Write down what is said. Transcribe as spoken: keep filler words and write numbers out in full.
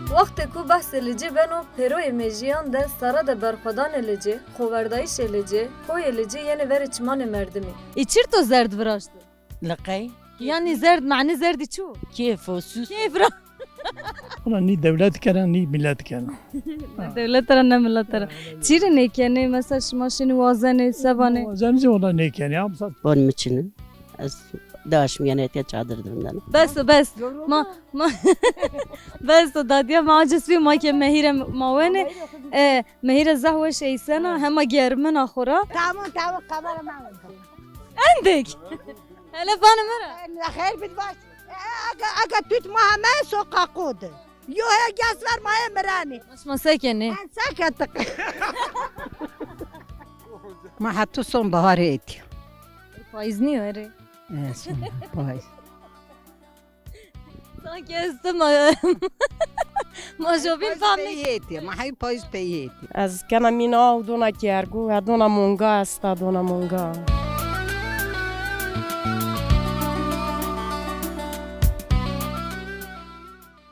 Wextê ku behsê licê beno, pêroyê mêjîyan de sere de berxwedanê licê, xoverdayîşê licê, koyê licê yenê verê çimanê merdimî. Ê çirto zerd viraşto? Liqey. Yanî zerd, manê zerdî çi yo? Kêf o, sus. Kêf ra. Wala nî dewlet kena, nî millet kena. Ne dewlet ra, ne millet ra. Çî rê nêkenê? Mesela şima şinî wazenê, se vanê? Wazenê zî wala nêkenê. Am sat. Bon mi çin o. Ez daşmîyanê etya çadir de vindena. Bes o, bes. Ma, ma, bes o, dadîya ma aciz bî, ma ke mehîre ma wenê. E, mehîre zaf weş eysena, hema germina xo ra. Tamam, tamam, kamera ma. Endek. Hele vanê mi ra. Xeyr bid baş. E, aga, aga tut ma heme soqaqo de. Yo he ges ver ma hê miranî. Şima se kenê? En se ketik. Ma heto sonbaharê etî. Payîz nîyo erê. E, sonbahar, payîz. Sanki ez de ma, ma jobîn fam nêkerd. Peyê etî, ma hey payîz peyê etî. Ez kena mîna aw dona kergu, e dona monga esta, dona monga.